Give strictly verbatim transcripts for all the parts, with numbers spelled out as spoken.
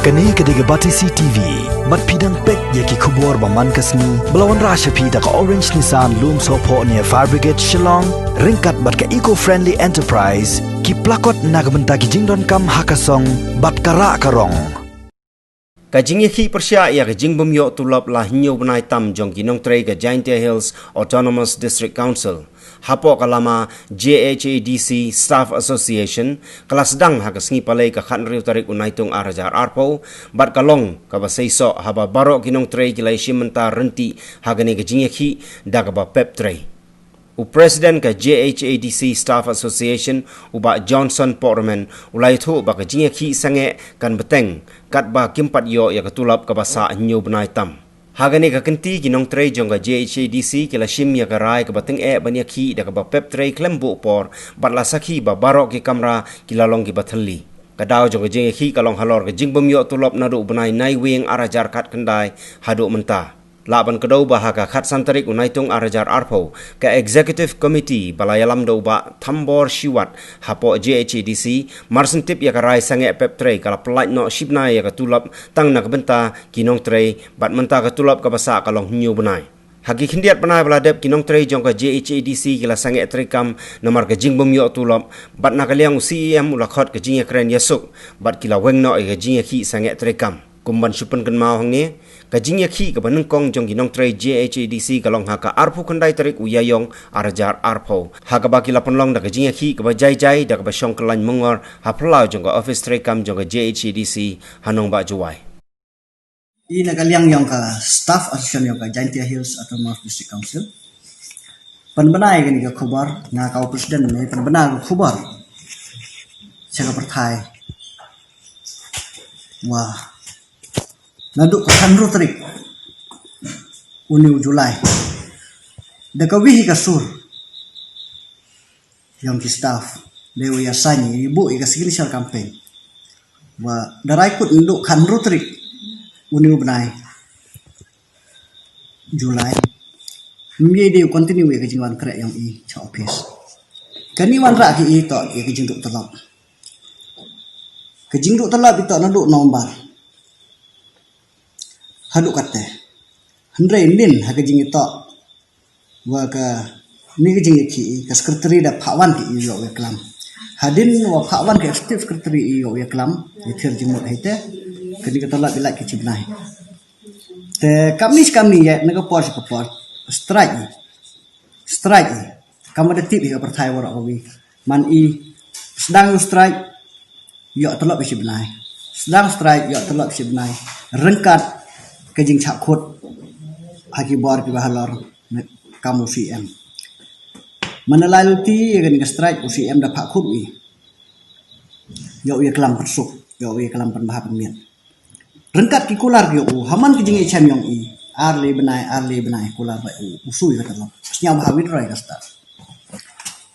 Kane ka dei ka Batesi T V. Bad phi dang peit ïa ki khubor ba man ka sngi ba la wanrah sha phi da ka Orange Nissan Lumsohphoh near Fire Brigade Shillong, ryngkat bad ka Eco Friendly Enterprise, ki plakot na ka bynta ki jingdonkam ha ka song bad ka rah ka rong. Ka jingïakhih pyrshah ïa ka jingbym ïoh tulop la hynñiew bnai tam jong ki nongtrei ka Jaintia Hills Autonomous District Council hapoh ka lama J H A D C Staff Association ka la sdang ha ka sngi Palei ka khathynriew tarik u Naitung ar hajar arphew, bad ka long kaba seisoh haba baroh ki nongtrei ki la ïashim bynta ryntih ha kane ka jingïakhih da kaba pep trei. U President ka J H A D C Staff Association, u Bah Johnson Pohremen, u la ïathuh ba ka jingïakhih sangeh kan bteng katba kim pat ïoh ïa ka tulop kaba sah hynñiew bnai tam. Ha kane ka kynti ki nongtrei jong ka J H A D C ki la shim ïa ka rai kaba tyngeh ban ïakhih da kaba pep trei khlem buh por, bad la sakhi ba baroh ki kamra ki la long kiba thylli. Ka daw jong ka jingïakhih ka long halor ka jingbym ïoh tulop naduh u bnai Naiwieng ar hajar khatkhyndai haduh mynta. Lah ban kdew ba ha ka khatsan tarik u Naitung ar hajar arphew, ka Executive Committee ba la ïalam da u Bah Thambor Shiwat hapoh J H A D C, mar shen tip ïa ka rai sangeh pep trei, ka la pyllait noh shi bnai ïa ka tulop tang na ka bynta ki nongtrei, bad mynta ka tulop kaba sah ka long hynñiew bnai. Ha ki khyndiat bnai ba la dep ki nongtrei jong ka J H A D C ki la sangeh treikam namar ka jingbym ïoh tulop, bad na ka liang u C E M u la khot ka jingïakren ïasuk, bad ki la weng noh ïa ka jingïakhih sangeh treikam. Kum ban shu pynkynmaw hangne, ka jingïakhih kaba nyngkong jong ki nongtrei J H A D C ka long ha ka arphew khyndai tarik u Ïaïong ar hajar arphew, ha kaba ki la pynlong da ka jingïakhih kaba jai jai da kaba shong kyllaiñ myngor ha phyllaw jong ka office treikam jong ka J H A D C ha Nongbah Jowai. I na ka liang jong ka Staff Association jong ka Jaintia Hills Autonomous District Council, pynbna ïa kane ka khubor, nga ka u President ne pynbna ka khubor sha ka pyrthai. Wah, naduh ka khathynriew tarik une u July, da ka wi hi ka sur jong ki staff, da u ïa sign, i buh ïa ka signature campaign. Wa da rai kut naduh khathynriew tarik une u bnai July, ym ïai dei u continue ïa ka jingwan kreh jong i cha office. Kane wanrah ki i toh ïa ka jingduh tulop. Ka jingduh tulop i toh naduh November haduh katte. Hynrei nin ha ka jingïatoh wa kane ka jingïakhih, ka secretary da phah wan ki i ïoh ïa klam. Hadien wa phah wan ka executive secretary i ïoh ïa klam, i thied jingmut, haite kane ka tulop i lait ki shi bnai. Te kamni shi kamni ïa na ka por sha ka por, strike i. Strike i. Kam da tip hi ka pyrthai waroh kawi. Man i sdang u strike, ïoh tulop i shi bnai. Sdang strike, ïoh tulop i shi bnai. Ryngkat ka jingshah khut ha ki bor kiba halor, ne kam u C M. Man la lai luti ïa kane ka strike, u C M da phah khut i. Ïoh ïa klam pynsuk, ïoh ïa klam pynbha pynmiat. Ryngkat ki kular ki ïoh u, ha man ki jingïachem jong i, ar lai bnai, ar lai bnai, kular ba u, u shu ïa ka tulop. Sñiaw bha withdraw ïa ka staff.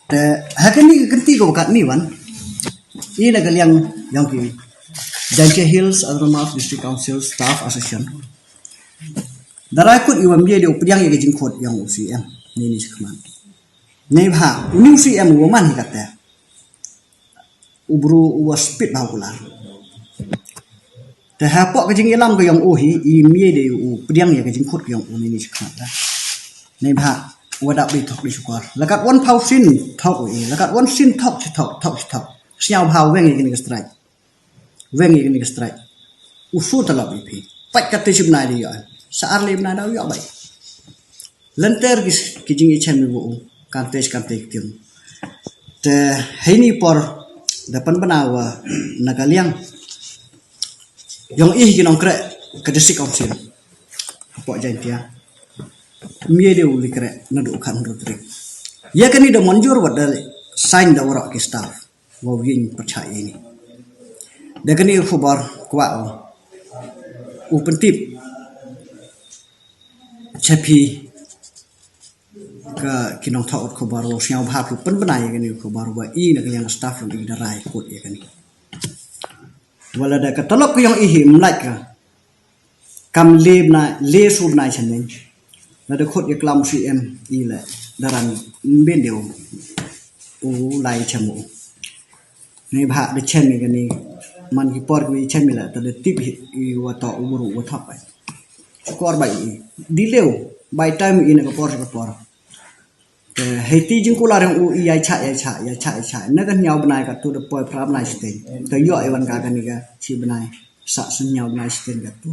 Te ha kane ka kynti ka ba katni wan, i na ka liang jong ki Jaintia Hills Autonomous District Council Staff Association, da rai kut i wa ym ïai dei u pdiang ïa ka jingkhot jong u C M, ne ni shikmat. Neibhah une u C M u wa man hi katte, u bru u wa spit bha u kular. Te hapoh ka jingïalam ka jong u hi, i ym ïai dei u pdiang ïa ka jingkhot ka jong u ne ni shikmat da. Neibhah u wa dap dei thok dei shukor. La kat wan phaw sien thok u i, la kat wan sien thok shi thok, thok shi thok. Sñiaw bha, weng ïa kane ka strike. Weng ïa kane ka strike. U shu tulop ïa phi. Pait katte shi bnai da ïoh. Sa ar lai bnai da u ïoh beit. Lynter ki, ki jingïachem i wa u, kante shi kante ki tieng. Te heini por da pynbna wa na ka liang jong i hi ki nongkreh ka District Council hapoh Jaintia, ym ïai dei u li kreh naduh khathynriew tarik. Ïa kane da mynjur wa da sign da waroh ki staff. Wa u ïeng pyrchah ïa ini. Da kane ka khubor kwah u, u pyntip cha phi ka ki nongthoh khubor, wa u sñiaw bha phi pynbna ïa kane ka khubor wa i na ka liang staff jong i da rai kut ïa kane. Wa lada ka tulop ka jong i hi ym lait ka kam lai bnai, lai shu bnai shaneng. Lada khot ïa klam u C M i leh da ran ym bin dei u lai chem u. Neibhah da chem ïa kane Man ki por ki wi chem ila ta da tip hi i wa to u bru wa thap ai. Chukor bai i. Dileu bai time i na ka por ka por. Te hei ti jingkular yang u i ya cha ya cha ya cha ya cha. Na ka hynñiaw bnai ka tu da poi phra bnai siteng. Te yo i wan ka ka ni ka chi bnai. Sa hynñiaw bnai siteng ka tu.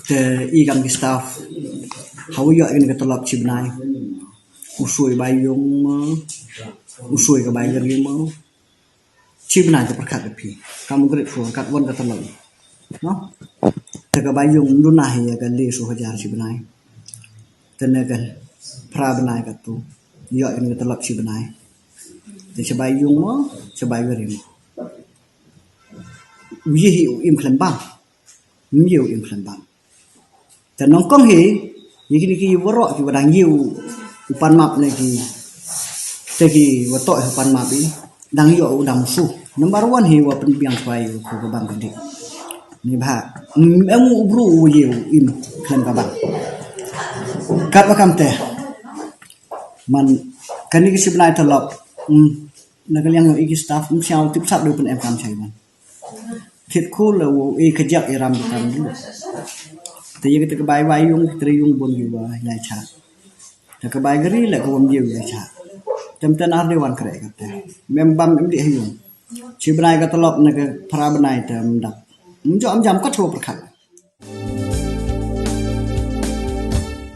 Te i kam ki staff. Hau yo i ni ka talap chi bnai. U sui bai yung ma. U sui ka bai gari ma. Chi bnai ka pyrkhat ka phi. Kam grade four kat wan ka talap. No? Te ka bai yung duna hi ya ka le su hajar chi bnai. Te ne ka phra bnai ka tu. Yo i ni ka talap chi bnai. Te cha bai yung ma, cha bai gari ma. Wi hi u im khlem bam. Ym ye u im khlem bam. Te nongkong hi, ye kini ki waroh ki wa dang ye u, u pan map ne ki, te ki wa toh u pan map i, dang yo u dang su. Number one hi wa pynbiang swai u ko ka bang ka dik. Ni bha, em u bru u ye u im khlem ka bang. Kat wa kam te, man, kani ki chi bnai talap, mm, na ka liang i ki staff, mm, siaw tip sap du pyn em kam chai man. Thit khul la u i ka jak i ram ka ram. Te ye ka te ka bai bai yung, te yung bun yu ba ya cha. Te ka bai gari la ka wam yu ya cha. Tem ten ar de wan kre ka te. Mem bam em di yung. Chi bnai ka talap na ka phra bnai te em dak. Em jo em jam ka tho pyrkhat.